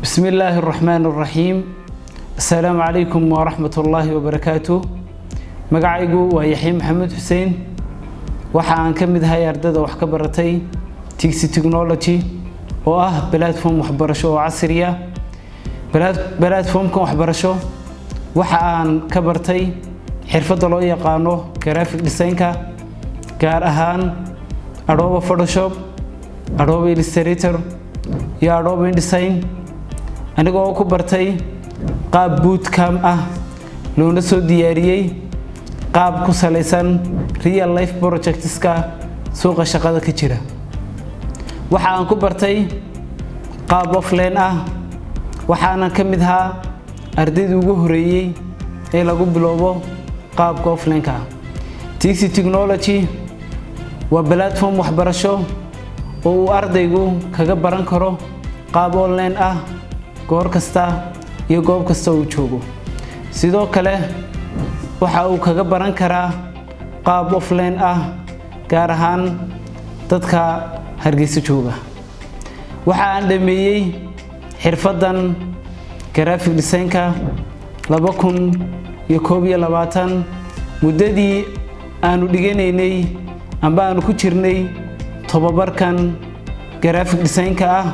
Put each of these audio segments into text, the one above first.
بسم الله الرحمن الرحيم، السلام عليكم ورحمة الله وبركاته. Magacaygu waa Yaxya Maxamed Xuseen. Waxa aan ka mid ahay ardayda wax ka baratay Tixi Technology, oo ah platform waxbarasho oo casriya. Platformkan waxbarasho waxa aan ka bartay xirfadda loo yaqaano graphic designka, gaar ahaan Adobe Photoshop, Adobe Illustrator iyo Adobe InDesign, anigoo ku bartay qaab bootcamp ah, loona soo diyaariyey qaab ku salaysan real life projectska suuqa shaqada ka jira. Waxa aan ku bartay qaab offline ah, waxaanan ka mid ahaa ardaydii ugu horeeyey ee lagu bilowbo qaabka offline-ka ah. Tixi Technology waa platform waxbarasho oo uu ardaygu kaga baran karo qaab online ah goor kasta iyo goob kasta uu joogo. Sidoo kale waxa uu kaga baran karaa qaab offline ah, gaar ahaan dadka Hargeysa jooga. Waxa aan dhameeyey xirfaddan graphic designka 2021. Muddadii aanu dhiganaynay amba aanu ku jirnay tobabarkan graphic designka ah,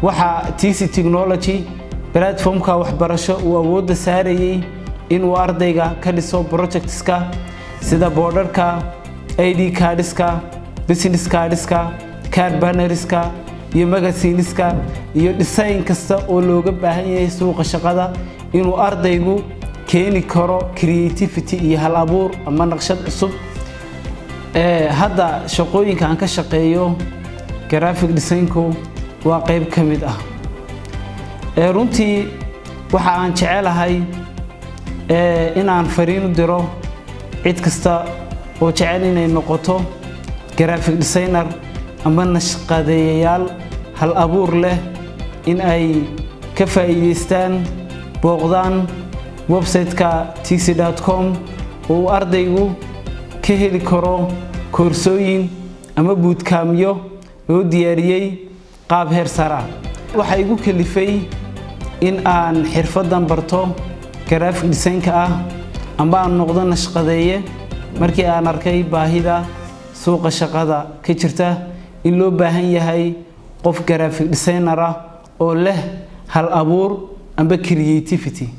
waxaa Tixi Technology platformka waxbarasho uu awoodda saarayay inuu ardayga ka dhiso projectska sida boodharka, ID cardska, business cardska, car bannerska iyo magazineska iyo design kasta oo looga baahan yahay suuqa shaqada, inuu ardaygu keeni karo creativity iyo hal abuur ama naqshad cusub. Hadda shaqooyinka aan ka shaqeeyo, graphic designku waa qayb ka mid ah. Runtii waxa aan jecelahay in aan fariin u diro cid kasta oo jecel inay noqoto graphic designer ama nashqadeeyayaal hal abuur leh, in ay ka faa'iidaystaan, booqdaan website-ka tixi.com, oo uu ardaygu ka heli karo koorsooyin ama bootcampyo loo diyaariyey qaab heer sare ah. Waxaa igu kalifay in aan xirfaddan barto graphic design-ka ah amba aan noqdo nashqadeeye, markii aan arkay baahida suuqa shaqada ka jirta, in loo baahan yahay qof graphic designer ah oo leh hal abuur amba creativity.